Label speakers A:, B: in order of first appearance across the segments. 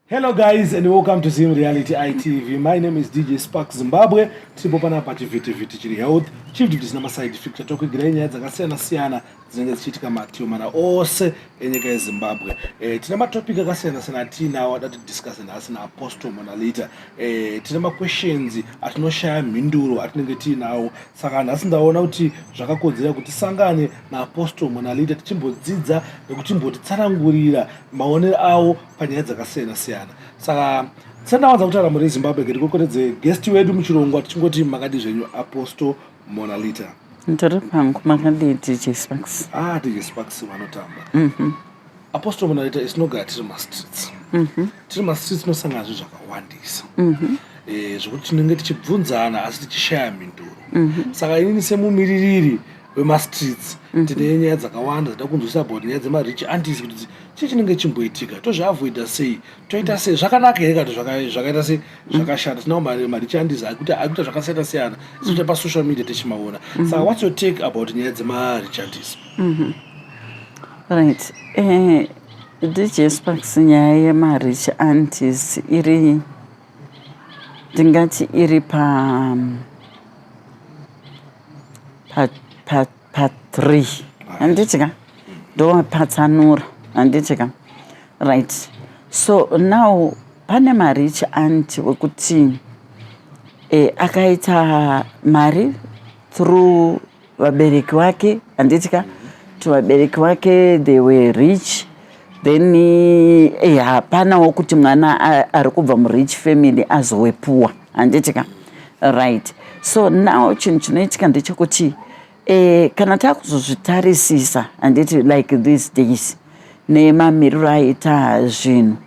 A: Hello guys and welcome to Zim Reality ITV. My name is DJ Spark Zimbabwe. Tiripo panapa chivhitivhiti chiri health, chivhitivhiti chisina maside effect chatokuigirai nyaya dzakasiyana siyana dzinenge dzichiitika mativi mana ose enyika yeZimbabwe. Tine matopic akasiyana siyana atiinawo ada tidiscuss nhasi naApostle Monalita. Tine maquestions atinoshaya mhinduro atinenge tiinawo, saka nhasi ndaona kuti zvakakodzera kuti tisangane naApostle Monalita tichimbodzidza nekuchimbotitsanangurira maonero avo panyaya dzakasiyana siyana. Saka tisandawanza kutaura, mhuri yeZimbabwe, ngatikokoredze guest wedu muchirongwa tichingoti makadi zvenyu, Apostle Monalita?
B: Ndiri pangu, makadii, DJ Sparks?
A: Ah, DJ Sparks vanotamba. Apostle Monalita, isinogara tiri mastreets. Tiri mastreets tinosangana zvinhu zvakawandisa zvekuti tinenge tichibvunzana asi tichishaya mhinduro. Saka inini semumiririri wemastreets tine nyaya dzakawanda dzida kunzwisa about nyaya dzemarich aunties, kuti chii chinenge chimboitika, tozviavoida sei, toita sei, zvakanaka here kana zvakaita sei, zvakashata. Tinawo marich aunties akuita zvakasiyana siyana isuita pasocial media tichimaona. Saka what's your take about nyaya dzemarich aunties?
B: Right, DJ Sparks, nyaya yemarich aunties iri, ndingati iri pa 3, handiti ka? Ndowapatsanura, handiti ka? Right, so now pane marich aunt wekuti akaita mari through vabereki vake, handiti ka? Kuti vabereki vake, they were rich. Then hapanawo kuti mwana ari kubva murich family azowepuwa, handiti ka? Right, so now chinhu chinoitika ndechekuti kana takuzozvitarisisa, handiti, like these days nemamiriro aita zvinhu,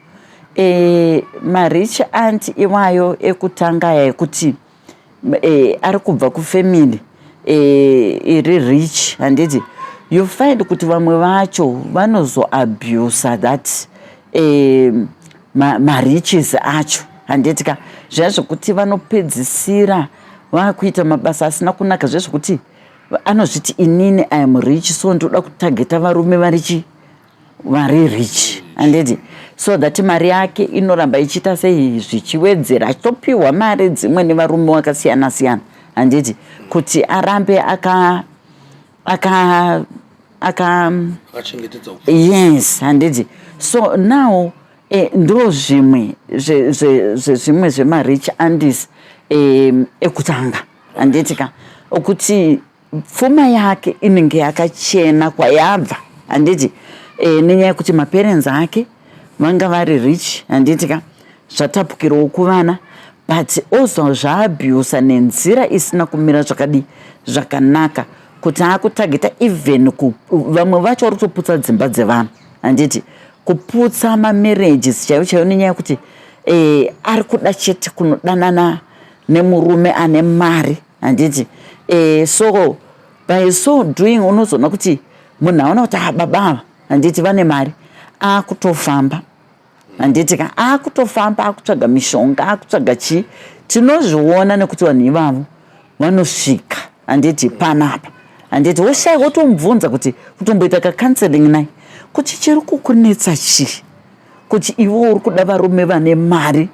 B: marich aunt iwayo ekutanga aya ekuti ari kubva kufamily iri rich, handiti, you find kuti vamwe vacho vanozoabusa that mariches acho, handiti ka? Zviya zvokuti vanopedzisira vakuita mabasa asina kunaka, zviya zvokuti anozviti, "Inini I am rich, so ndoda kutargeta varume varichi vari rich," handiti, so that mari yake inoramba ichiita sei, zvichiwedzera, achitopiwa mari dzimwe nevarume vakasiyana siyana, handiti, kuti arambe aka aka aka
A: Akachengetedza.
B: Yes, handiti. So now ndo zvimwe zvezvimwe zvemarich aunties ekutanga, handiti ka, okuti pfuma yake inenge yakachena kwayabva, handiti, nenyaya yekuti maparents ake vanga vari rich, handiti ka, zvatapukirawo kuvana, but ozozvaabusa nenzira isina kumira zvakadi zvakanaka, kuti akutargeta even vamwe vacho vari kutoputsa dzimba dzevanhu, handiti, kuputsa mamarriages chaivo chaivo, nenyaya yekuti ari kuda chete kunodanana nemurume ane mari, handiti. So by so doing unozoona kuti munhu aona kuti, ah, baba ava, handiti, vane mari, akutofamba, handiti ka, akutofamba akutsvaga mishonga, akutsvaga chii. Tinozviona nekuti vanhu ivavo vanosvika, handiti, panapa, handiti, woshaya wotomubvunza kuti kutomboita kacounseling naye kuti chiri kukunetsa chii, kuti iwe uri kuda varume vane mari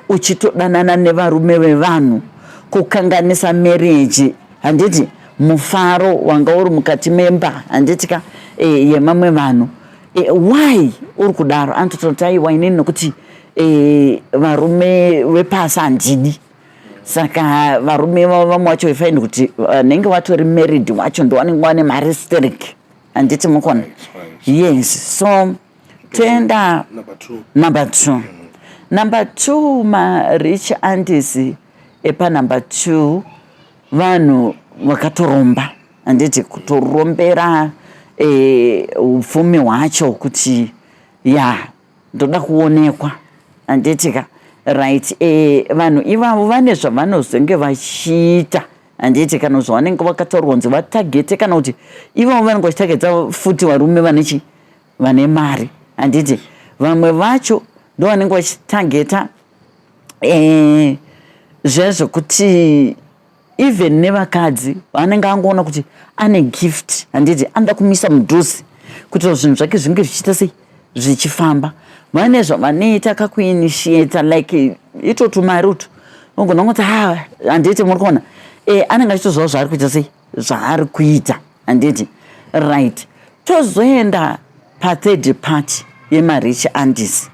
B: uchitodanana nevarume vevanhu, kukanganisa marriage, handiti, mufaro wanga uri mukati memba, handiti ka, yemamwe vanhu. Why uri kudaro? Anotototi, "Aiwa, inini nokuti varume vepasi handidi." Saka varume vamwe vacho ifind kuti vanenge vatori married wacho ndo vanenge vane mari sterek, handiti mukona? Yes, so toenda
A: Number two.
B: Number two. Number two, marich aunties epanumber two vanhu vakatoromba, handiti, kutorombera upfumi hwacho kuti ya ndoda kuonekwa, handiti ka? Right, vanhu ivavo vane zvavanozenge vachiita, handiti, kana zvavanenge vakataurwa kunzi vatargete, kana kuti ivavo vanenge vachitargeta futi varume vane chi vane mari, handiti. Vamwe vacho ndo vanenge vachitargeta zviya zvokuti even nevakadzi vanenge angoona kuti ane gift, handiti, anoda kumisa mudhuze kuitira zvinhu zvake zvinge zvichiita sei, zvichifamba. Vane zvavanoita kakuinitiata like ito tumari utu unogona kungoti ha handiti muri kuona e, anenge achitoziva zvaari kuita sei zvaari kuita handiti right tozoenda pathird party yemarich andis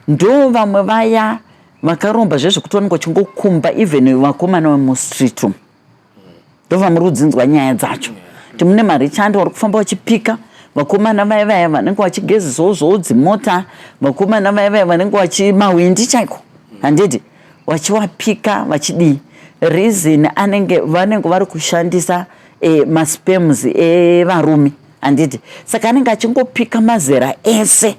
B: ndo vamwe vaya vakaromba zvezvekuti vanenge vachingokumba even vakomana vemustreet umu ndovamuri kudzinzwa nyaya dzacho kuti mune marichandi vari kufamba vachipika vakomana vaya vaya vanenge vachigezisawo zvowo dzimota vakomana vaya vaya vanenge vachimahwindi chaiko handiti vachiwapika vachidii reason anenge vanenge vari kushandisa e, masperms evarume handiti saka anenge achingopika mazera ese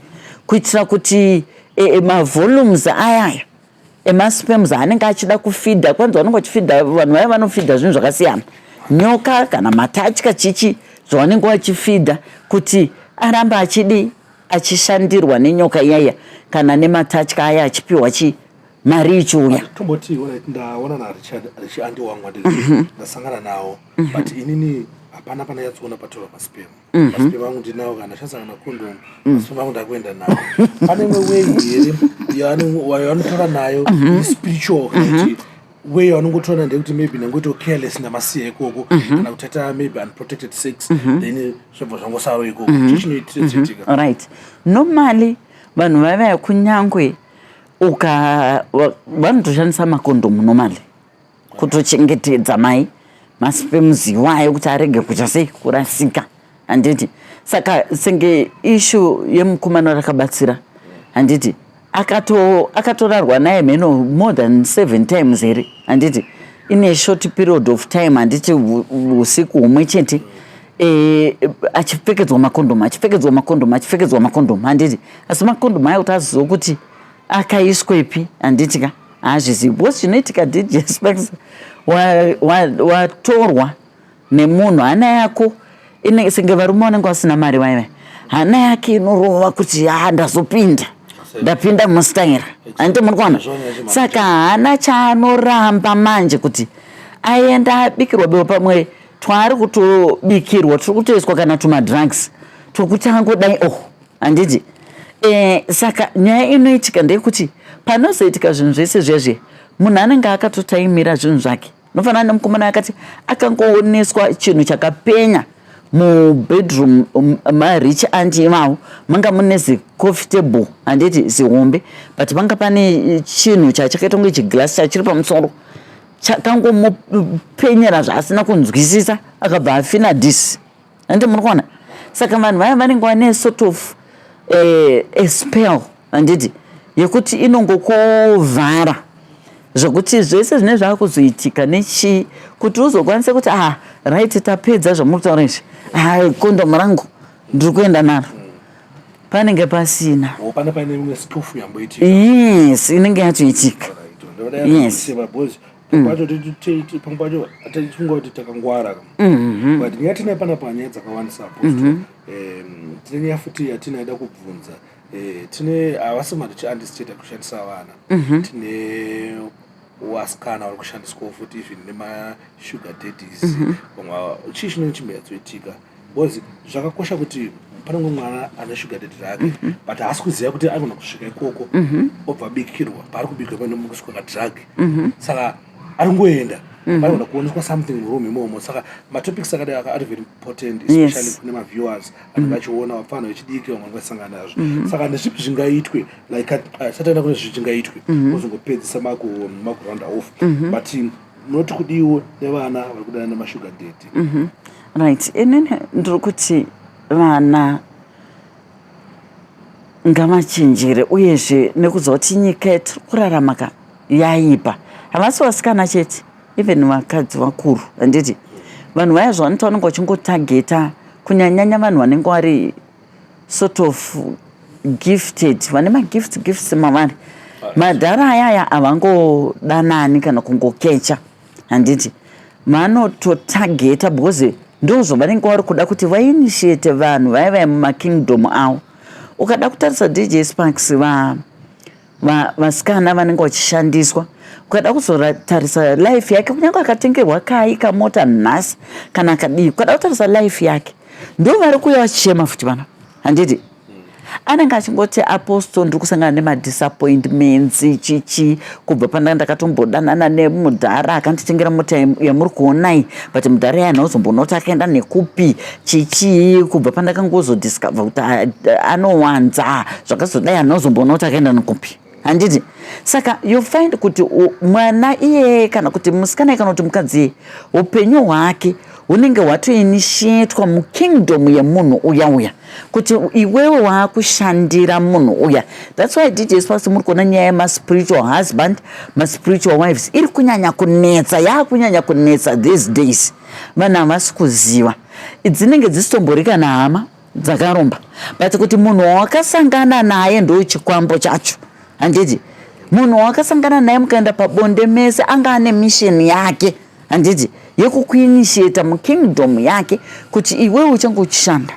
B: kuitira kuti e, mavolumes ayaya emasperms anenge achida kufidha kwanzi vanenge vachifidha vanhu vaya vanofidha zvinhu zvakasiyana nyoka kana matatya chichi zvavanenge vachifidha kuti aramba achidii achishandirwa nenyoka iyaiya kana nematatya aya achipiwa chi mari ichiuya
A: tomboti alright ndaona naRichard Richard wangu ndasangana nawo but inini hapana pandanyatsoona patorwa masperm. Masperm angu ndinawo kana ndashandisa kana condom masperm angu ndakuenda nawo. Pane imwe way here yavanotora nayo spiritual kana kuti way yavanongotora nayo ndeyekuti maybe ndangoitawo careless ndamasiya ikoko kana kutaita maybe unprotected sex then zvobva zvangosarawo ikoko. Chii chinoitika?
B: Right normally vanhu vavaya kunyangwe uka vanotoshandisa makondomu normally kutochengetedza mai masperms iwayo kuti arege kuita sei kurasika handiti saka senge ishu yemukomana rakabatsira handiti akatorarwa naye mheno more than 7 times here handiti in a short period of time handiti usiku humwe chete e, achipfekedzwa makondomu achipfekedzwa makondomu achipfekedzwa makondomu handiti asi makondomu aya kuti azive kuti akaiswepi handiti ka haazvizivi because chinoitika DJ Sparks watorwa wa, wa nemunhu hana yako ine senge varume vanenge vasina mari vaiva hana yake inorova kuti ha ndazopinda ndapinda mustaira handiti muri kuona saka hana chaanoramba manje kuti aenda abikirwa biko pamwe twaari kutobikirwa tiri kutoiswa kana tumadrugs twokuti angodai oh handiti e, saka nyaya inoitika ndeyekuti panozoitika zvinhu zvese zviya zviya munhu anenge akatotaimira zvinhu zvake nofanana nemukomana akati akangooneswa chinhu chakapenya mubedroom marich anti ivavo manga mune zicoffee table handiti zihombe but panga pane chinhu chachakaita kunge chiglass chachiri pamusoro chakangomupenyera zvaasina kunzwisisa akabva afina dis handiti muri kuona saka vanhu vaya vanenge vane sort of a spell handiti yekuti inongokovhara zvokuti zvese zvine zvaakuzoitika nechii kuti uzokwanise kuti ah right tapedza zvamuri kutaura izvi ah kondomu rangu ndiri kuenda naro panenge pasina
A: oh, pane paine imwe stofu yamboitika
B: yes inenge yatoitika yes
A: pacho pamwe pacho tichifunga kuti takangwara but nyaya tinayo panapa nyaya dzakawandisa apostle tine nyaya futi yatinaida kubvunza. Tine havasi marichi andisi chete kushandisa vana. Tine vasikana vari kushandiswawo futi even nemasugar daddies. Vamwe chii chinenge chimboyatsoitika because zvakakosha kuti pane umwe mwana ane sugar daddy rake but haasi kuziva kuti anogona kusvika ikoko obva abikirwa paari kubikirwa pane mukuswa kadrug saka ari kungoenda panogona kuoneswa something muroom imomo saka matopics akadai ari very important especially kune maviewers anenge achiona vapfana vechidiki vamwe vanenge vachisangana nazvo saka ndezvipi zvingaitwe like sataenda kune zvipi zvingaitwe ozongopedzisa makurounda off but munoti kudiwo nevana vari kudana nemasugar daddy?
B: Right, inini ndiri kuti vana ngavachenjere uyezve nekuziva kuti nyika yatiri kurarama ka yaipa. Havasi vasikana chete, even vakadzi vakuru handiti vanhu vaya zvavanoti vanenge vachingotageta kunyanyanya vanhu vanenge vari sort of gifted vane magifts gifts mavari madhara ayaya havangodanani kana kungokecha handiti vanototageta because ndozvavanenge vari kuda kuti vainitiate vanhu vaya vaya mumakingdom avo. Ukada kutarisa DJ Sparks vasikana vanenge vachishandiswa ukada kuzotarisa life yake kunyange akatengerwa kai kamota nhasi kana akadii ukada kutarisa life yake ndo vari kuuya vachichema futi vana handiti. Anenge achingoti, "Apostle, ndiri kusangana nemadisappointments chichi kubva pandanga ndakatombodanana nemudhara akanditengera mota yamuri kuonai, but mudhara iye handina kuti akaenda nekupi chichi. Kubva pandakangozodiscover kuti anowanza zvakazodai, handina kuzomboona kuti akaenda nekupi." Handiti? Saka you find kuti mwana iyeye, kana kuti musikana, kana kuti mukadzi iyeye, upenyu hwake hunenge hwatoinitiatwa mukingdom yemunhu uya uya, kuti iwewe waakushandira munhu uya. That's why, DJ Sparks, muri kuona nyaya yemaspiritual husband, maspiritual wives iri kunyanya kunetsa, yaakunyanya kunetsa these days. Vanhu havasi kuziva, dzinenge dzisitombori kana hama dzakaromba, but kuti munhu wawakasangana naye ndo chikwambo chacho. Handiti? Munhu wawakasangana naye, mukaenda pabonde mese, anga ane mission yake, handiti, yekukuinitiata mukingdom yake, kuti iwewe uchange uchishanda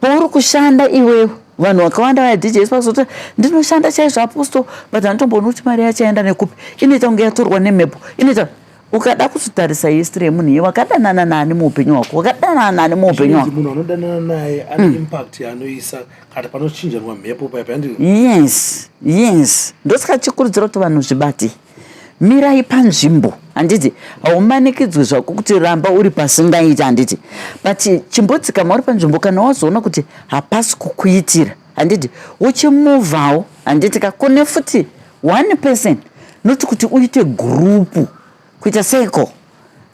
B: pauri kushanda iwewe. Vanhu vakawanda vaya, DJ Sparks, "Ndinoshanda chaizvo, Apostle, but handitombooni kuti mari yachaenda nekupi. Inoita kunge yatorwa nemhepo." Inoita ukada kuzotarisa history yemunhu iye, wakadanana nani muupenyu hwako, wakadanana nani muupenyu hwako.
A: Munhu anodanana naye ane impact yaanoisa kana panochinjanwa mhepo paya payandi.
B: Yes, ndosaka chikurudzira kuti vanhu zvibate, mirai panzvimbo. Handiti haumanikidzwi zvako kuti ramba uri pasingaiti, handiti? But chimbodzikama uri panzvimbo. Kana wazoona kuti hapasi kukuitira, handiti, uchimuvhawo, handiti ka? Kune futi one person, noti kuti uite group, kuita circle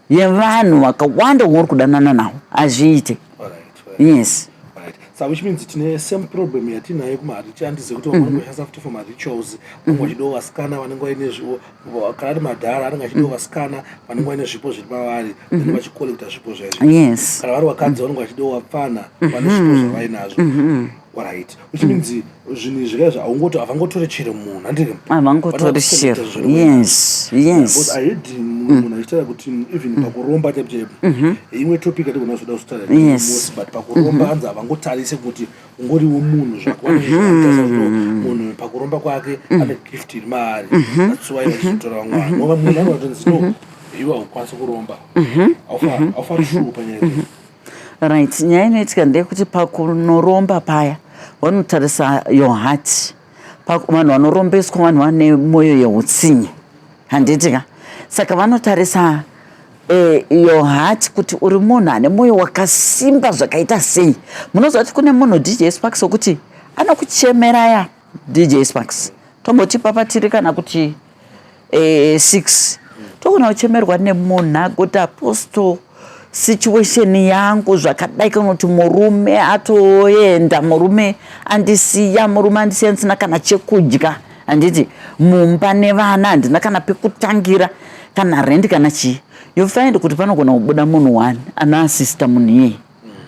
B: yevanhu vakawanda wauri kudanana navo, hazviite. Yes.
A: Right. So which means tine same problem yatinayo kumarich aunties, yekuti vamwe vanenge vachishandisa futi for marituals, vamwe vachidawo vasikana vanenge vaine kana ari madhara anenge achidawo vasikana vanenge vaine zvipo zviri pavari, then vachicollecta zvipo zvaizvo. Kana vari vakadzi, vanenge vachidawo vapfana vane zvipo zvavainazvo. Right, which means zvinhu izvi kaizvo haungoti, havangotori chero munhu, handiti?
B: Havangotori chero, yes.
A: Because I heard munhu achitaura kuti even pakuromba chaipo chaipo, imwe topic yatigona kuzoda kuzotaura most, but pakuromba hanzi havangotarise kuti ungoriwo munhu zvako. Vanozvitarisa kuti munhu pakuromba kwake ane gift iri maari. That's why vachizotora vamwe vanhu. Munhu anotonzi, "No, iwe haukwanisi kuromba." Haufa true panyaya idzodzo.
B: Right, nyaya inoitika ndeyekuti pakunoromba paya vanotarisa your heart. Vanhu vanorombeswa vanhu vane mwoyo yeutsinye, handiti ka? Saka vanotarisa your heart, kuti uri munhu ane mwoyo wakasimba zvakaita sei. Munoziva kuti kune munhu, DJ Sparks, wekuti anokuchemera ya, DJ Sparks, tomboti papa tiri kana kuti 6, togona kuchemerwa nemunhu agoti, "Apostle, situation yangu zvakadai," kana kuti murume atoenda, murume andisiya, murume andisiya ndisina kana chekudya, handiti, mumba nevana, handina kana pekutangira, kana rendi, kana chii. You find kuti panogona kubuda munhu one anoasista munhu iyeye,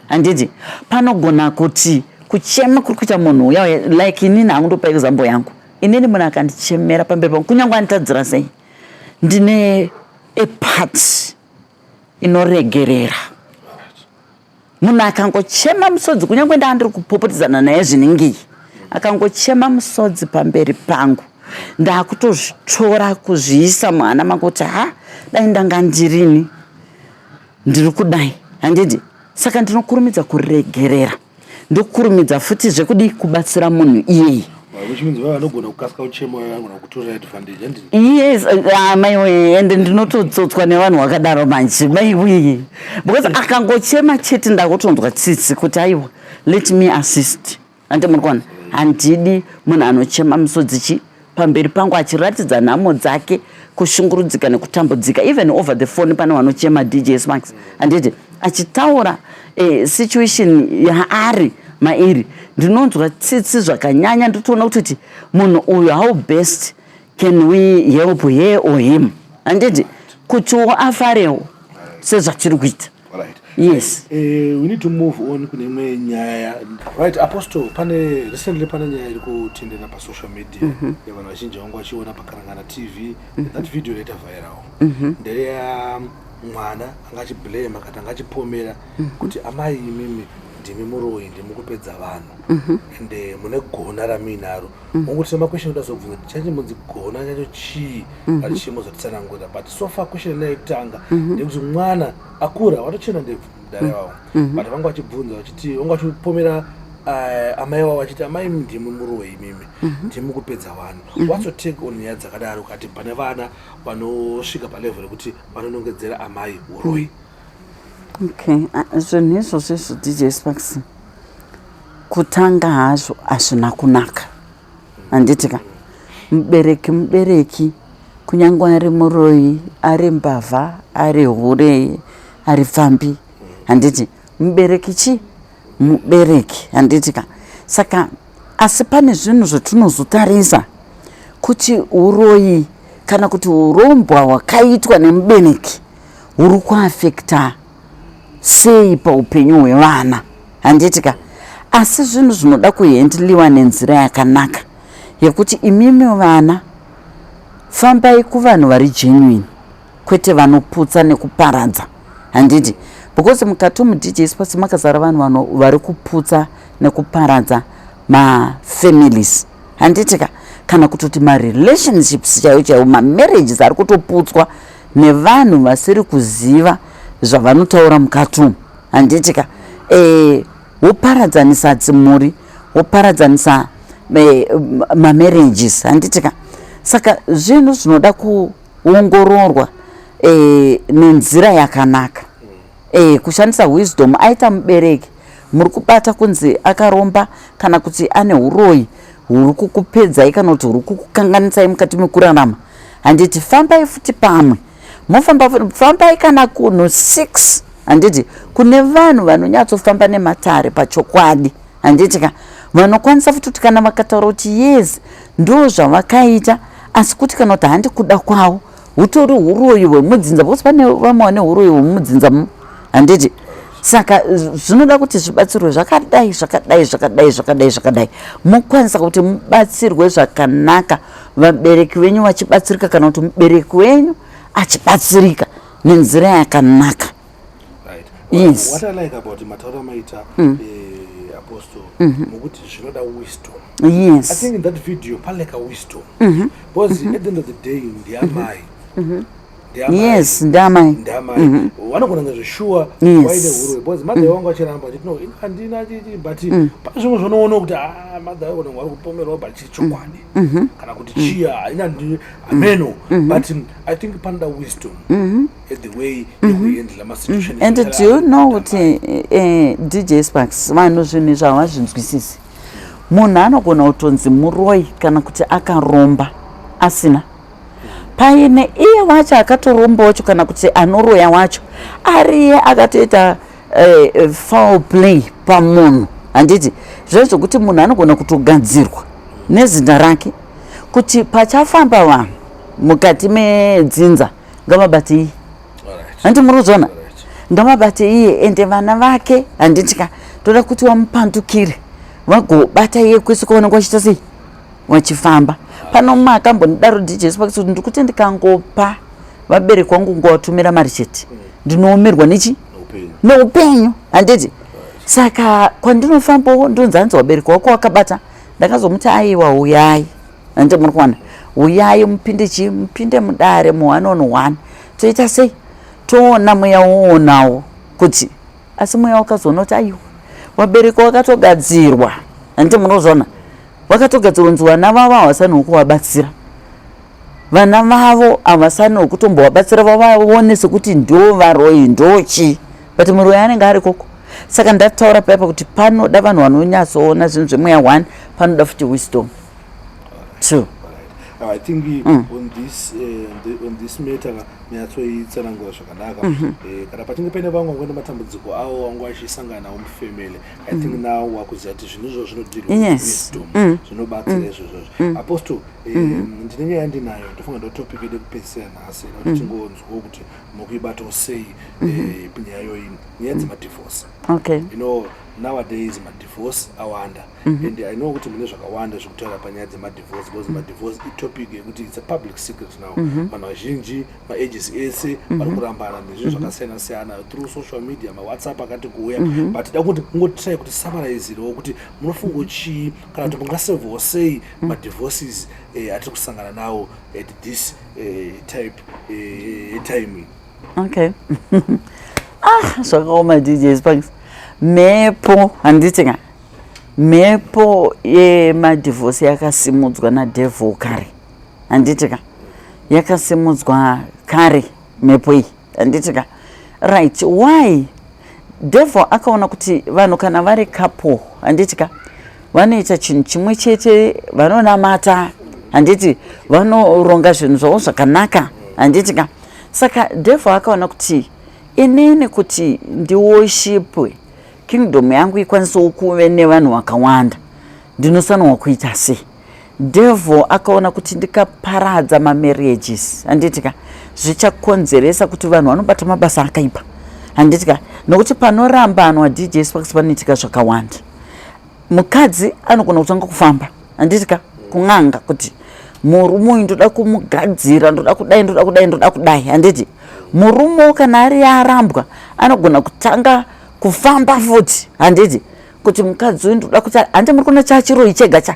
B: handiti? Panogona kuti kuchema kuri kuita munhu uya, like inini hangu, ndopa example yangu inini, munhu akandichemera pamberi pangu, kunyange anditadzira sei, ndine a part inoregerera. Munhu akangochema musodzi, kunyange ndaa ndiri kupopotedzana naye zvinengei, akangochema musodzi pamberi pangu, ndakutozvitora kuzviisa muhana mangu kuti, ha, dai ndanga ndirini ndiri kudai, handiti? Saka ndinokurumidza kuregerera, ndokurumidza futi zvekudi kubatsira munhu iyeye.
A: Which means vava vanogona kukasika kuchema, vanogona kutora advantage, handiti?
B: Yes, maiwe, ende ndinototsotswa nevanhu vakadaro manje, maiwe, because akangochema chete ndakutonzwa tsitsi kuti, aiwa, let me assist. Handi muri kuona, handidi munhu anochema misodzi chi pamberi pangu achiratidza nhamo dzake, kushungurudzika nekutambudzika. Even over the phone pane vanochema, DJ Sparks, handiti, achitaura situation yaari mairi, ndinonzwa tsitsi zvakanyanya. Ndotoona kutoti munhu uyu, how best can we help her or him, handiti, kutiwo afarewo sezvatiri kuita. Yes.
A: We need to move on kune imwe nyaya. Right, Apostle, pane recently pane nyaya iri kutendera pasocial media yevanhu vazhinji vangu vachiona paKarangana TV. That video yaita viral ndeya mwana anga achiblame, akati anga achipomera kuti, "Amai, imimi ndimi muroyi, ndimi kupedza vanhu, ende mune gona ramuinaro." Unguti semaquestion kuti azobvunza kuti chachimbonzi gona chacho chii, ari chimozotitsanangurira. But so far question ina yekutanga ndekuti mwana akura, watochena ndebvu mudare wavo, but vanga vachibvunza vachiti vanga vachipomera Amai vavo vachiti, "Amai, ndimi muroyi imimi, ndimi kupedza vanhu." What's your take on nyaya dzakadaro, kati pane vana vanosvika palevel rekuti vanonongedzera amai uroyi?
B: Okay, zvinhu izvozvo izvo, DJ Sparks, kutanga hazvo hazvina kunaka, handitika? Mubereki mubereki, kunyange ari muroyi, ari mbavha, ari hure, ari pfambi, handiti? Mubereki chi mubereki, handitika? Saka asi pane zvinhu zvatinozotarisa kuti uroyi kana kuti urombwa hwakaitwa nemubereki huri kuaffecta sei paupenyu hwevana, handitika? Asi zvinhu zvinoda kuhandliwa nenzira yakanaka yekuti imimi vana fambai kuvanhu vari genuine, kwete vanoputsa nekuparadza, handiti? Because mukati muDJ Sparks makazara vanhu vari kuputsa nekuparadza mafamilies, handitika? Kana kutoti marelationships chaiwo chaiwo, mamarriages ari kutoputswa nevanhu vasiri kuziva zvavanotaura mukati umu, handitika? Woparadzanisa dzimhuri, woparadzanisa mamarriages, handitika? Saka zvinhu zvinoda kuongororwa nenzira yakanaka, kushandisa wisdom. Aita mubereki muri kubata kunzi akaromba kana kuti ane uroyi huri kukupedzai kana kuti huri kukukanganisai mukati mekurarama, handiti? Fambai futi pamwe, mofamba, fambai kana kunhu 6, handiti? Kune vanhu vanonyatsofamba nematare pachokwadi, handiti ka? Vanokwanisa futi kuti kana vakataura kuti yes, ndo zvavakaita, asi kuti kana kuti handi kuda kwavo, hutori uroyi hwemudzinza, because pane vamwe vane uroyi hwemudzinza, handiti? Saka zvinoda kuti zvibatsirwe zvakadai, zvakadai, zvakadai, zvakadai, zvakadai, mokwanisa kuti mubatsirwe zvakanaka, vabereki venyu vachibatsirika kana kuti mubereki wenyu achibatsirika nenzira yakanaka.
A: Yes. What I like about matauro amaita, Apostle, mukuti zvinoda wisdom. I think in that video paleka wisdom because at the end of the day ndiamai.
B: Yes, ndiamai.
A: Ndiamai vanogona kunge zveshuwa waine huroyi, because mother vangu vachiramba vachiti, "No, ini handina chichi," but pane zvimwe zvinoona kuti, ah, mother vagona kunge vari kupomerwa, but chiri chokwadi kana kuti chiya ina hameno. But I think panoda wisdom at the way yekuhandla masituation.
B: And do you know kuti, DJ Sparks, vanhu zvinhu izvi havazvinzwisisi. Munhu anogona kutonzi muroyi kana kuti akaromba asina paine iye wacho akatoromba wacho kana kuti anoroya wacho ariye akatoita foul play pamunhu, handiti? Zvezvokuti munhu anogona kutogadzirwa nezina rake kuti pachafamba vanhu mukati medzinza ngavabate iye, handiti? Muri kuzviona? Ngavabate iye ende vana vake, handiti ka? Toda kuti vamupandukire, vagobata iye kwese kwavanenge vachiita sei, vachifamba. Pano mumwe akambondidaro, DJ Sparks, kuti ndikuti ndikangopa vabereki vangu kungovatumira mari chete, ndinoomerwa nechi neupenyu, handiti? Saka kwandinofambawo ndonzi, hanzi vabereki wako wakabata. Ndakazomuti, "Aiwa, uyai," handiti? Muri kuwana, uyai mupinde chi mupinde mudare mu one on one, toita sei, toona mweya woonawo kuti. Asi mweya wakazoona kuti aiwa, vabereki wakatogadzirwa, handiti? Munozviona, vakatogadzirwa kunzi vana vavo havasani kuvabatsira, vana vavo havasani kutombovabatsira, vavaone sekuti ndo varoyi, ndochi, but muroyi anenge ari koko. Saka ndataura paipa kuti panoda vanhu vanonyatsoona zvinhu zvemweya one, panoda futi wisdom two.
A: I think on this matter nyatsoitsanangura zvakanaka. Kana pachinge paine vamwe vangoenda matambudziko avo vangu vachisangana nawo mufamily, I think now wakuziva kuti zvinhu izvozvo zvinodealwa wisdom, zvinobatsira izvozvozvo. Apostle, ndine nyaya yandinayo, ndofunga ndo topic yedu yekupedzisira nhasi, kuti tingonzwawo kuti mukuibatawo sei nyaya iyoyi, nyaya dzemadivorce. Nowadays madivorce awanda, and I know kuti mune zvakawanda zvekutaura panyaya dzemadivorce, because madivorce itopic yekuti it's a public secret now. Vanhu vazhinji, maages ese, vari kurambana nezvinhu zvakasiyana siyana through social media, maWhatsApp akati kuuya. But da kuti kungotry kuti summarizirewo kuti munofunga chii kana kuti mungasevhawo sei madivorces atiri kusangana nawo at this type yetime.
B: Okay, ah, zvakaoma, DJ Sparks. Mhepo, handiti ka? Mhepo yemadhivhosi yakasimudzwa nadevil kare, handiti ka? Yakasimudzwa kare mhepo iyi, handiti ka? Right, why? Devil akaona kuti vanhu kana vari couple, handiti ka, vanoita chinhu chimwe chete, vanonamata, handiti, vanoronga zvinhu zvavo zvakanaka, handiti ka? Saka devil akaona kuti inini kuti ndiworshipwe, kingdom yangu ikwanisewo kuve nevanhu vakawanda, ndinosanirwa kuita sei? Devil akaona kuti ndikaparadza mamarriages, handiti ka, zvichakonzeresa kuti vanhu vanobata mabasa akaipa, handiti ka? Nokuti panorambanwa, DJ Sparks, panoitika zvakawanda. Mukadzi anogona kutanga kufamba, handiti ka, kun'anga kuti murume uyu ndoda kumugadzira, ndoda kudai, ndoda kudai, ndoda kudai, handiti? Murume kana ari arambwa anogona kutanga kufamba futi, handiti, kuti mukadzi uyu ndoda kuti, handi muri kuona chachiroi chega cha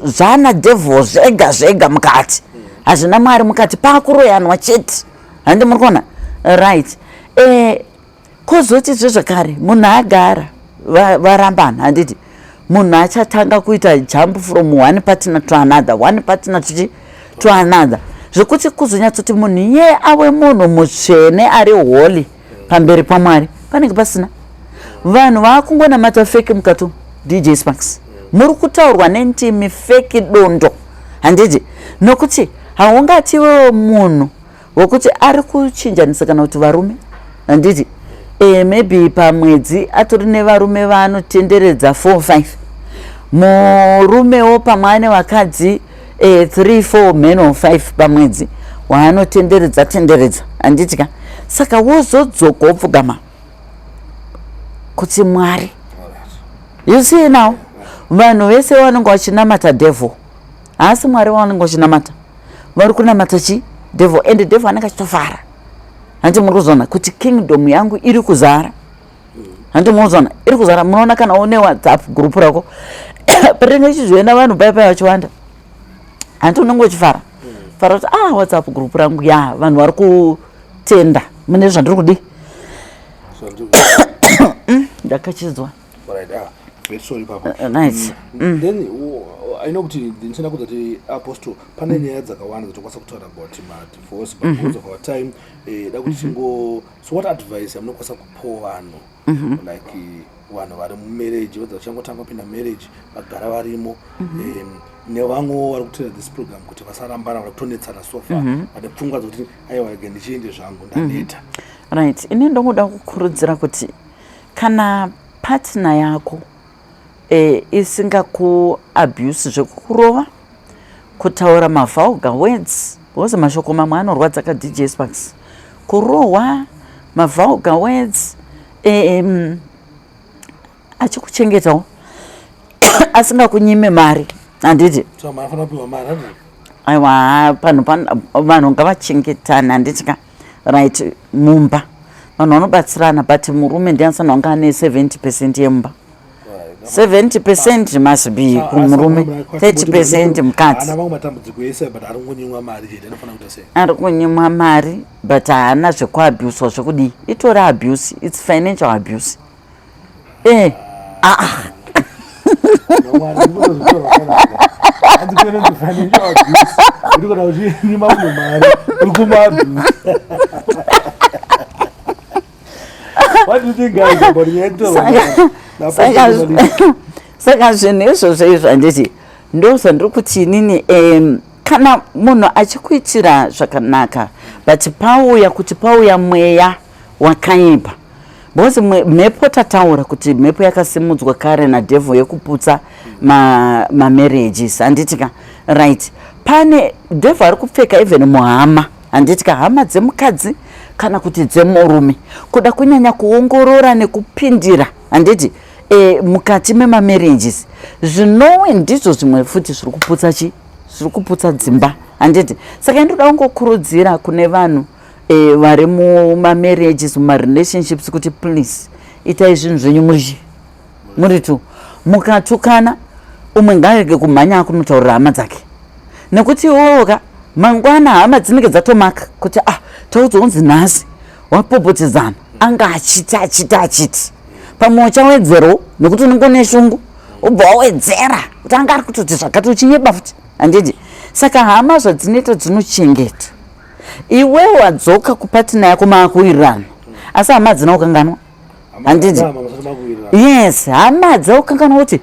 B: zvana devil zvega zvega mukati, hazvina Mwari mukati, pakuroyanwa chete, handi muri kuona? Right, kozotizve zvakare munhu agara varambana, handiti, munhu achatanga kuita jump from one partner to another, one partner to another, zvekuti kuzonyatsoti munhu iye ave munhu mutsvene ari holy pamberi paMwari panenge pasina. Vanhu vaakungonamata fake mukati. DJ Sparks, muri kutaurwa nendimi fake dondo, handiti? Nokuti haungati iwewo munhu wekuti ari kuchinjanisa kana kuti varume, handiti, maybe pamwedzi atori nevarume vaanotenderedza 4 5, murumewo pamwe ane vakadzi 3 4 men or 5 pamwedzi waanotenderedza tenderedza, handiti ka? Saka wozodzoka wopfugama kuti Mwari. You see now, vanhu vese vanenge vachinamata devil, haasi Mwari vanenge vachinamata, vari kunamata chi devil, and devil anenge achitofara, hanti muri kuzoona kuti kingdom yangu iri kuzara? Hanti munozoona iri kuzara? Munoona kana une WhatsApp group rako parinenge ichizoenda vanhu pai pai vachiwanda, hanti unenge uchifara fara kuti, "Ah, WhatsApp group rangu ya vanhu vari kutenda mune zvandiri kudi." Ndakachidzwa.
A: Sorry, papa.
B: Right.
A: Then I know kuti ndinoda kuudza kuti, Apostle, pane nyaya dzakawanda dzatokwanisa kutaura about madivorce, but because of our time, da kuti tingo, so what advice yamunokwanisa kupawo vanhu, like vanhu vari mumarriage, vadza vachangotanga kupinda marriage, vagara varimo, nevamwewo vari kuteera this program, kuti vasarambana, vari kutonetsana so far, vane pfungwa dzekuti, "Aiwa, rege ndichiende zvangu, ndaneta"?
B: Right, ini ndongoda kukurudzira kuti kana partner yako isingakuabuse zvekukurova, kutaura mavulgar words, because mashoko mamwe anorwadza ka, DJ Sparks, kurohwa, mavulgar words, achikuchengetawo, asingakunyime mari, handiti?
A: So manofanira kupiwa mari, handiti?
B: Aiwa, panhu vanhu ngavachengetane, handiti ka? Right, mumba vanhu vanobatsirana, but murume ndiye anofanira kunge ane 70% yemumba. 70% must be kumurume, 30% mukadzi.
A: Ana mamwe matambudziko ese, but ari kungonyimwa mari chete, anofanira kuita sei?
B: Ari kunyimwa mari but haana zvekuabuswa, zvekudii, itori abuse, it's financial abuse, aa.
A: Mwari, ndinozvitora zvakanaka. Hanzi kuenzi financial abuse, uri kana uchinyima munhu mari, uri kumuabuse. What do you think, guys, about nyaya yekutaurwa
B: Saka zvinhu izvozvo izvo, handiti, ndo zvandiri kuti inini, kana munhu achikuitira zvakanaka, but pauya kuti pauya mweya wakaipa, because mhepo, tataura kuti mhepo yakasimudzwa kare nadevil yekuputsa mamarriages, handiti ka? Right, pane devil ari kupfeka even muhama, handiti ka, hama dzemukadzi kana kuti dzemurume, kuda kunyanya kuongorora nekupindira, handiti, mukati memamarriages, zvinowe ndizvo zvimwe futi zviri kuputsa chi zviri kuputsa dzimba, handiti? Saka ndoda kungokurudzira kune vanhu vari mumamarriages, mumarelationships, kuti please, itai zvinhu zvenyu muri two. Mukatukana, umwe ngaarege kumhanya akunotaurira hama dzake, nekuti iwowoka mangwana hama dzinenge dzatomaka kuti, "Ah, taudzwa kunzi nhasi wapopotedzana, anga achiti achiti achiti." Pamwe uchawedzerawo nekuti unenge une shungu. Ubva wawedzera kuti anga ari kutoti zvakati, uchinyeba futi, handiti? Saka hama zvadzinoita, dzinochengeta. Iwe wadzoka kupartner yako, maakuwirirana, asi hama hadzina kukanganwa, handiti? Yes, hama hadzina kukanganwa kuti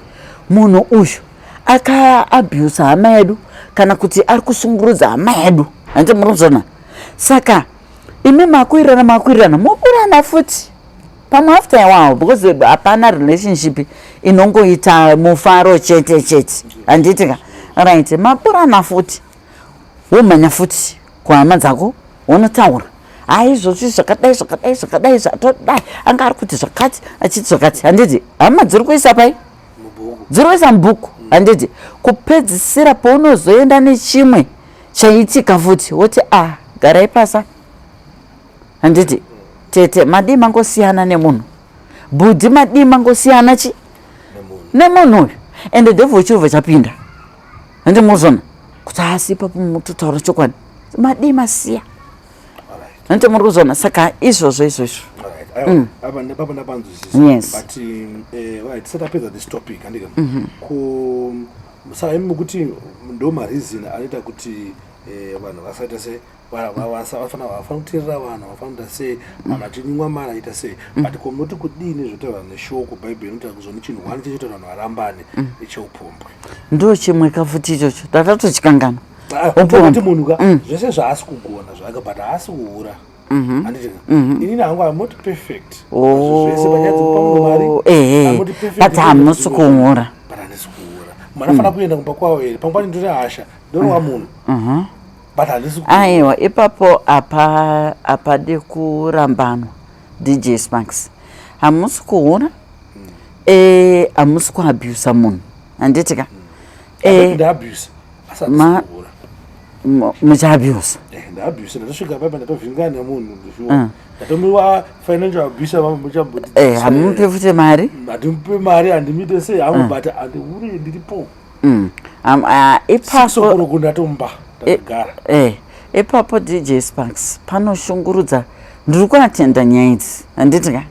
B: munhu uyu akaabusa hama yedu kana kuti ari kusungurudza hama yedu, handiti? Muri kuzona? Saka imi makuwirirana, makuwirirana, moburana futi pamwe after a while, because hapana relationship inongoita mufaro chete chete, handiti ka? Right, maburana futi, womhanya futi kuhama dzako, wonotaura, "Hai, izvozvi zvakadai, zvakadai, zvakadai, zvatodai, anga ari kuti zvakati, achiti zvakati," handiti? Hama dziri kuisa pai? Dziri kuisa mubhuku, handiti? Kupedzisira paunozoenda nechimwe chaitika futi, woti, "A, ah, garai pasa," handiti? "Tete, madii mangosiyana nemunhu? Bhudhi, madii mangosiyana chi nemunhu uyu?" Ende devil chirobva chapinda, handi? Muzona kuti asi ipapo mutotaura chokwadi, madii masiya, handiti? Muri kuzona? Saka izvozvo izvozvo.
A: Papa ndapanzwisisa. But right, tisati tapedza this topic, handika ku saka imi mukuti ndo mareason anoita kuti vanhu vasaita se vafana kuteerera vanhu, vafana kuita sei, vanhu vachinyimwa mari, aita sei. But ko munoti kudini zvotaura neshoko, Bhaibheri inotaura kuzoni chinhu one chechoita vanhu varambane necheupombwe?
B: Ndo chimwe kafuti ichocho tatatochikanganwa.
A: Kuti munhu ka zvese zvaasi kugona zvaka, but haasi kuhura, handiti? Inini hangu I'm not perfect zvese panyaya dzekupa munhu mari. I'm not perfect.
B: But hamusi kuhura.
A: But handisi kuhura. Munhu anofanira kuenda kumba kwavo here? Pamwe pacho ndine hasha, ndorova munhu, but handisi kuhura.
B: Aiwa, ipapo apa hapadi kurambanwa, DJ Sparks. Hamusi kuhura, hamusi kuabusa munhu, handiti ka?
A: Ndaabuse, asi handisi kuhura.
B: Muchiabusa.
A: Ndaabuse, ndatosvika paipa ndatovhingana nemunhu ndishuwa, ndatomiwa financial abuse muchamboti.
B: Hamupe futi mari.
A: Handimupe mari, handimuite sei hangu, but handihure, ndiripo.
B: Ipapo
A: Sokoroko ndatomba ndakagara.
B: Ipapo, DJ Sparks, panoshungurudza. Ndiri kuatenda nyaya idzi, handiti ka?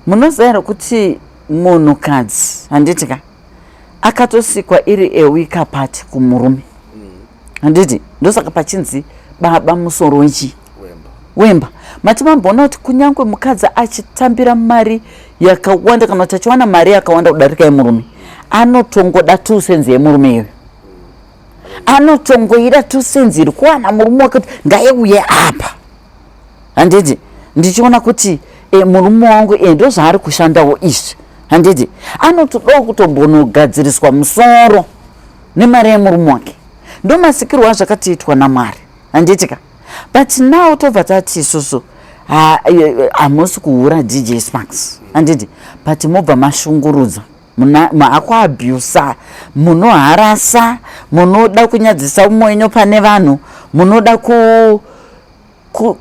B: Munoziva here kuti munhukadzi, handiti ka, akatosikwa iri a weaker part kumurume, handiti? Ndosaka pachinzi baba musoro wechi
A: wemba.
B: Wemba. Mati mamboona kuti kunyange mukadzi achitambira mari yakawanda kana kuti achiwana mari yakawanda kudarika yemurume, anotongoda 2 cents yemurume iyoyo, anotongoida 2 cents iri kuwana murume wake kuti ngaiuye apa, handiti? Ndichiona kuti murume wangu ndo zvaari kushandawo izvi, handiti? Anotodawo kutombonogadziriswa musoro nemari yemurume wake. Ndo masikirwo azvakatiitwa naMwari, handiti ka? But now tobva tati isusu hamusi kuhura, DJ Sparks, handiti? But mobva mashungurudza, maakuabusa, munoharasa, munoda kunyadzisa umwe wenyu pane vanhu, munoda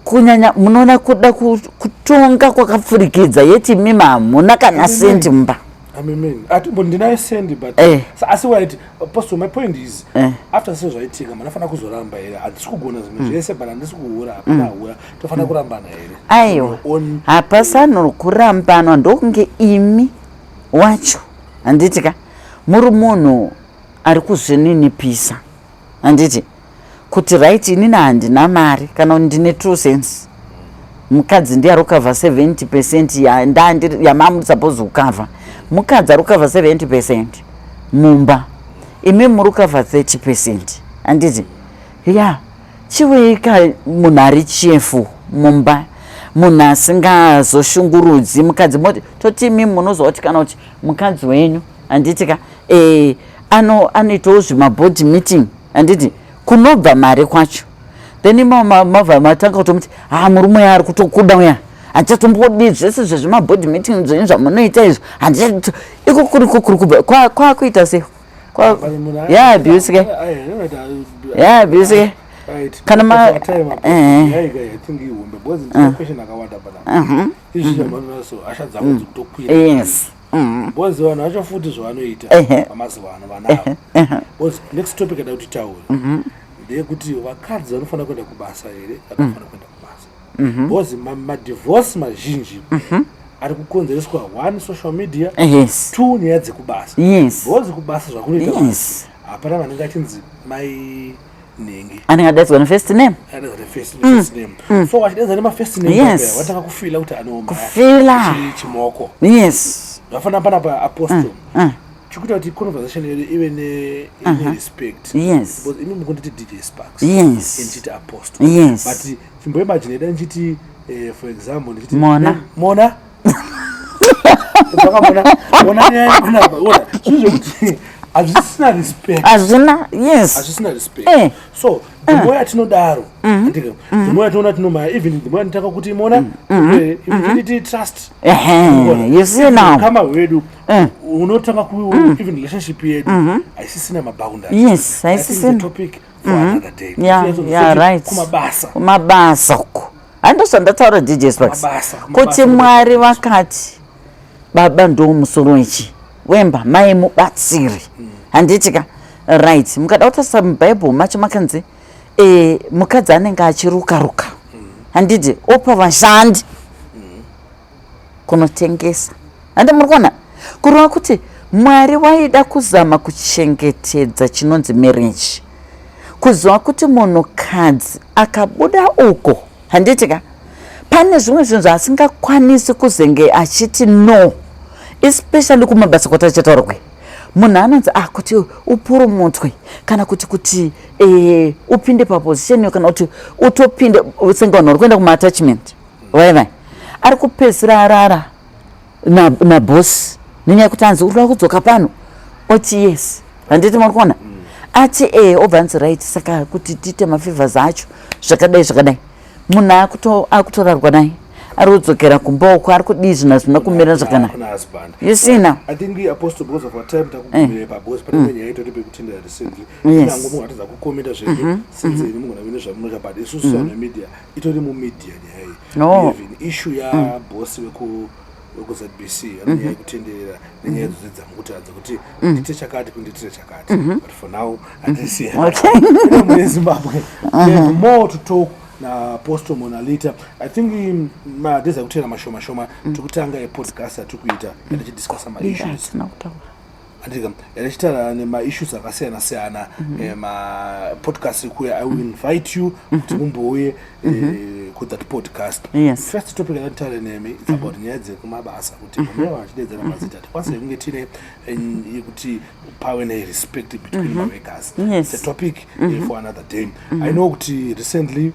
B: kunyanya, munoda kuda kutonga kwakapfurikidza, yeti mima hamuna kana sendi mumba.
A: Amen. Atimbo ndinayo sendi, but asi wait, Apostle, my point is, after se zvaitika, manofanira kuzoramba here? Handisi kugona zvimwe zvese, but handisi kuhura, hapana hura, tofanira kurambana here?
B: Aiwa.
A: Your own-
B: Hapasanhu kurambanwa, ndokunge imi wacho, handiti ka, muri munhu ari kuzvininipisa, handiti? Kuti right, inini handina mari kana kuti ndine 2 cents, mukadzi ndiye ari kukavha 70% yamamuri suppose kukavha. Mukadzi ari kukavha 70% mumba, imi muri kukavha 30%, handiti? Ya, chiweika munhu ari chefu mumba, munhu asingazoshungurudzi mukadzi. Moti toti imi munozwa kuti kana kuti mukadzi wenyu, handiti ka, anoitawo zvimaboard meeting, handiti, kunobva mari kwacho, then imo mabva matanga kutomuti, "Ha, murume uya ari kutokuda uya, handichatombodi zvese zvezvimaboard meeting zvenyu zvamunoita izvo, handicha." Iko kuriko kuri kubva kwakuita sei?
A: But munhu
B: Ya, abuse ke. Ya, abuse ke.
A: Right.
B: Kana
A: Time apo, yaiga, I think ihombe, because ndine question akawanda panapa. Izvi zvamanonaso, hasha dzangu dzikutokwira. Because vanhu vacho futi zvavanoita pamazuva ano vanavo. Because next topic ada kuti taure ndeyekuti vakadzi vanofanira kuenda kubasa here, vakafanira kuenda kubasa, because madivorce mazhinji. Ari kukonzereswa, one, social media, two, nyaya dzekubasa. Because kubasa zvakunoita, hapana vanenge achinzi mai nhingi.
B: Anenge adaidzwa nefirst name.
A: Anenge nefirst name. So vachidedza nemafirst name, vatanga kufeela kuti anooma
B: Kufeela.
A: chimoko. Zvafanira panapa, Apostle, chikuita kuti conversation yedu ive nerespect, because imi mukunditi DJ Sparks, ndichiti Apostle. But chimboimagine da ndichiti, for example, ndichiti
B: Mona.
A: Mona. Mona, ona nyaya yepanapa, ona zvinhu zvekuti hazvisina respect.
B: Hazvina, yes.
A: Hazvisina respect. So the more yatinodaro, andika, the more yatinoona tinomaya, even the more yanotanga kuti mona, infinity trust.
B: Ehe, you see now.
A: Ukama hwedu unotanga ku, even relationship yedu haisisina maboundaries. I think the
B: Haisisina.
A: topic for another day.
B: Yeah, right.
A: Kumabasa.
B: Kumabasa uko, handozvandataura, DJ Sparks,
A: Kumabasa,
B: kuti
A: kumabasa.
B: Mwari vakati baba ndo musoro wechi wemba, mai mubatsiri, handiti ka? Right, mukada kutarisa mubhaibheri macho, makanzi mukadzi anenge achiruka ruka, handiti, opa vashandi kunotengesa, handi muri kuona? Kureva kuti Mwari waida kuzama kuchengetedza chinonzi marriage, kuziva kuti munhukadzi akabuda uko, handiti ka, pane zvimwe zvinhu zvaasingakwanisi kuzenge achiti no, especially kumabasa kwatachataura kwe munhu anonzi, ah, kuti upromotwe kana kuti upinde paposition iyo, kana kuti utopinde senge vanhu vari kuenda kumaattachment, vai vai ari kupedzisira arara nabhosi nenyaya yekuti anzi, "Uri kuda kudzoka pano?" Oti, "Yes." Handiti muri kuona? Ati e, obva anzi, "Right, saka kuti tiite mafavors acho zvakadai zvakadai." Munhu akutorarwa naye, ari kudzokera kumba uko, ari kudii, zvinhu hazvina kumira zvakanaka.
A: Kuna husband.
B: You see now?
A: I think, Apostle, because of our time, takugumire pa, because pane nyaya itori pekutendera recently. Inango mungatadza kukomenta zvenyu, since ini mugona kuine zvamunoita, but isusu vanhu vemedia, itori mumedia nyaya iyi.
B: No.
A: Even issue yabosi wekuZBC ane nyaya yekutenderera nenyaya dzose dzamukutaridza kuti ndite chakati, kunditire chakati, but for now hatisi mune Zimbabwe. We have more to talk naApostle Monalita. I think madays akutera mashoma shoma, tikutanga epodcast yatiri kuita yatichidiscussa maissues.
B: Hatina kutaura.
A: Andika yatichitaura nemaissues akasiyana siyana. Mapodcast ekuya, I will invite you kuti mumbouye kuthat podcast. First topic yatitaure nemi, it's about nyaya dzekumabasa, kuti vamwe vachidedzera mazita, tikwanise kunge tine yekuti pave nerespect between maworkers. It's a topic for another day. I know kuti recently,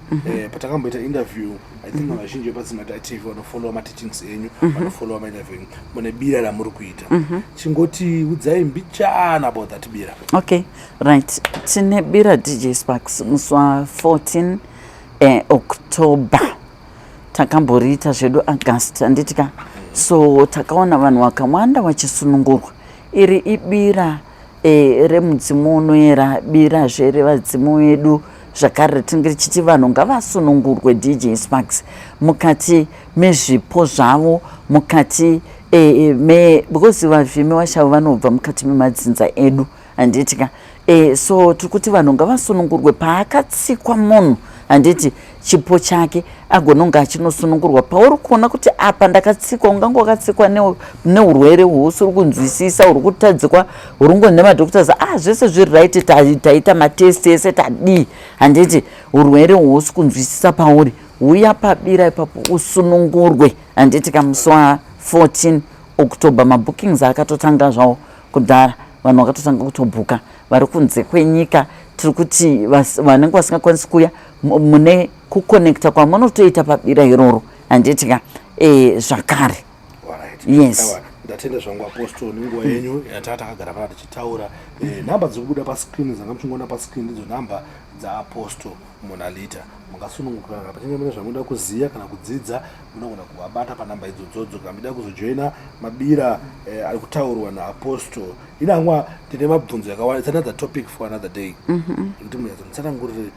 A: patakamboita interview, I think vazhinji vepaDzimai TV vanofollowa mateachings enyu, vanofollowa mainterview enyu, mune bira ramuri kuita. Chingoti udzai mbichana about that bira.
B: Okay, right, tine bira, DJ Sparks, musi wa14 October. Takamboriita zvedu August, handiti ka? So takaona vanhu vakawanda vachisunungurwa. Iri ibira remudzimu unoyera, birazve revadzimu vedu zvakare. Tinenge tichiti vanhu ngavasunungurwe, DJ Sparks, mukati mezvipo zvavo, mukati because vavhimi vashavo vanobva mukati memadzinza edu, handiti ka? So tiri kuti vanhu ngavasunungurwe paakatsikwa munhu, handiti, chipo chake agononga achinosunungurwa. Pauri kuona kuti apa ndakatsikwa, ungange wakatsikwa neurwere husiri kunzwisisa, uri kutadzikwa, uri ngoni nemadoctors, ah, zvese zviri right, taita matest ese, tadii, handiti, urwere hwausi kunzwisisa pauri, uya pabira ipapo usunungurwe, handiti ka? Musi wa14 October, mabookings akatotanga zvawo kudhara, vanhu vakatotanga kutobhuka. Vari kunze kwenyika, tiri kuti vanenge vasingakwanisi kuuya, mune kuconnecta kwamunotoita pabira iroro, handiti ka? Zvakare. Yes.
A: Aiwa, ndatenda zvangu, Apostle, nenguva yenyu yatanga takagara pana tichitaura. Nhamba dziri kubuda pascreen, dzanga muchingoona pascreen, ndidzo nhamba dzaApostle Monalita. Mungasununguka kana pachinge mune zvamunoda kuziva kana kudzidza, munogona kuvabata panhamba idzodzodzo. Kana muchida kuzojoina mabira ari kutaurwa naApostle, inangwa ndine mabvunzo yakawanda. It's another topic for another day, kuti munyatsonditsanangurire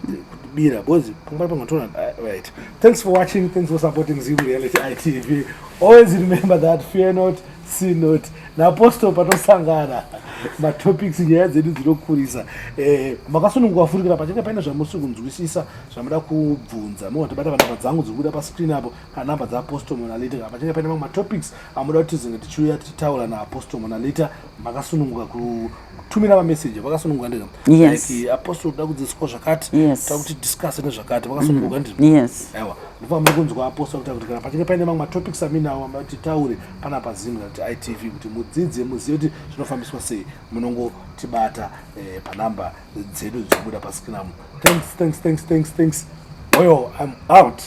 A: kuti bira, because pangwari pangatoona. Right, thanks for watching, thanks for supporting Zim Reality ITV. Always remember that fear not. Sinot naApostle patosangana matopics, nyaya dzedu dzinokurisa. Makasununguka futi kana pachinge paine zvamusi kunzwisisa, zvamuda kubvunza, mungatibata panhamba dzangu dzikubuda pascreen apo, kana namba dzaApostle Monalita. Kana pachinge paine mamwe matopics amuda kuti tizenge tichiuya tichitaura naApostle Monalita, makasununguka kutumira mameseji, vakasununguka ndika?
B: Yes.
A: Like, "Apostle, toda kudzidziswa zvakati."
B: Yes.
A: Toda kuti discuss nezvakati, vakasununguka ndii?
B: Yes.
A: Aiwa, ndofamba muri kunzwa Apostle kuti kana pachinge paine mamwe matopics aminawo amada kuti titaure panapa Zim kana kuti ITV, kuti mudzidze, muzive kuti zvinofambiswa sei, munongotibata panhamba dzedu dzinobuda pascreen apo. Thanks, thanks, thanks, thanks, thanks. Oyo, I'm out.